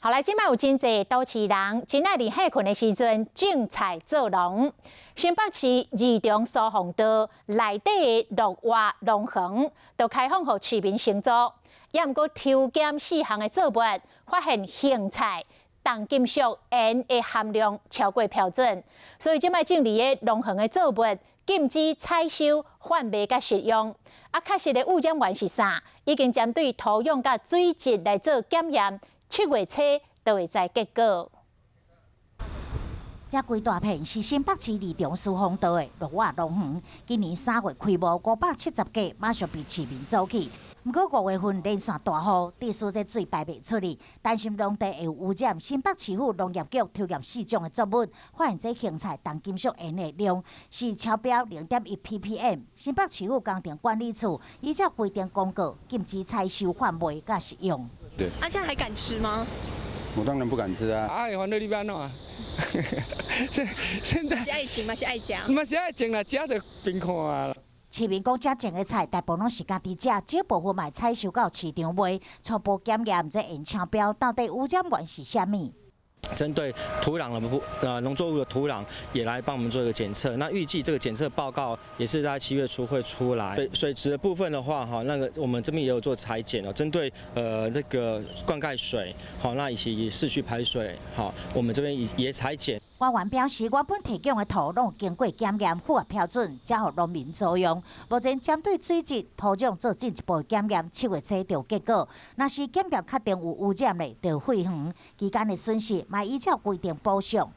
好來，這擺有真濟都市人真愛佇歇睏的時陣種菜做農。新北市二重疏洪道內底的樂活農園，就開放予市民承租。也毋過抽檢四項的作物，發現莖菜重金屬鉛的含量超過標準，所以這擺種佇咧農園的作物禁止採收、販賣佮食用。啊，確實的污染源是啥？已經針對土壤佮水質來做檢驗。7月初就會知結果。這規大片是新北市二重疏洪道的樂活農園，今年3月開幕570間，馬上被市民租去。毋過5月份連續大雨，致使這水排袂出去，擔心農地會有污染。新北市府農業局抽驗四種的作物，發現這莖菜重金屬鉛的量是超標0.1 ppm。新北市府工程管理處依照規定公告，禁止採收、販賣佮食用。對。啊，現在還敢吃嗎？我當然不敢吃啊！哎，反正你欲按怎？現在是愛種嘛？是愛食？嘛是愛種啦，食就邊看啊。市民講，這種的菜大部分攏是家己食，少部分嘛採收到市場賣。初步檢驗這鉛超標，到底污染源是啥物？針對土壤的部農作物的土壤也來幫我們做一個檢測。那預計這個檢測報告也是在7月初會出來。水質的部分的話，哈，那個我們這邊也有做採檢哦，針對那個灌溉水，好，那以及市區排水，好，我們這邊也採檢。官員表示，原本提供的土攏經過檢驗，符合標準，才予農民租用。目前針對水質、土壤做進一步檢驗，7月初就結果。若是檢驗確定有污染的，就廢園，期間的損失嘛依照規定補償。